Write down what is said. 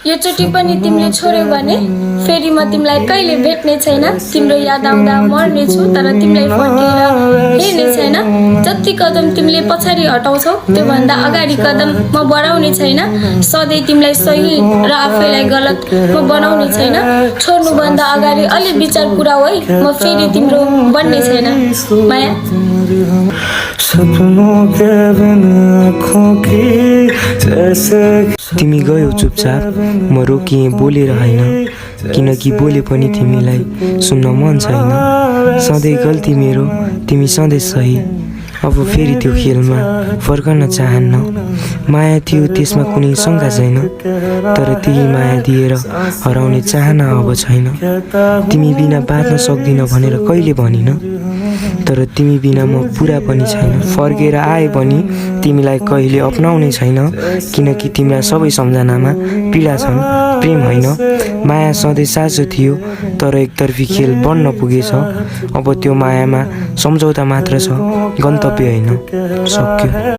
यो चोटि पनि तिमीले छोड्यौ भने फेरि म तिमीलाई कहिले भेट्ने छैन। तिम्रो याद आउँदा मर्ने छु तर तिमीलाई फर्केर हेर्ने छैन। जति कदम तिमीले पछाडि हटाउँछौ त्यो भन्दा अगाडि कदम म बढाउने छैन। सधैँ तिमीलाई सही र आफैलाई गलत म बनाउने छैन। छोड्नु भन्दा अगाडि अलि विचार पुराऊ है, म फेरि तिम्रो बन्ने छैन। माया सपनों के बिना आँखों की जैसे तिमी गयौ चुपचाप, म रोकिएँ बोलेर होइन, किनकि बोले पनि तिमीलाई सुन्न मन छैन। सधैँ गल्ती मेरो, तिमी सधैँ सही। अब फेरि त्यो खेलमा फर्कन चाहन्न। माया थियो त्यसमा कुनै शङ्का छैन, तर त्यही माया दिएर हराउने चाहना अब छैन। तिमी बिना बाँच्न सक्दिन भनेर कहिले भनिन, तर तिमी बिना म पुरा पनि छैन। फर्केर आए पनि तिमीलाई कहिले अपनाउने छैन, किनकि तिम्रा सबै सम्झनामा पीडा छन्, प्रेम होइन। माया सधैँ साँचो थियो तर एकतर्फी खेल बन्न पुगेछ। अब त्यो मायामा सम्झौता मात्र छ, गन्तव्य होइन। सक्यो।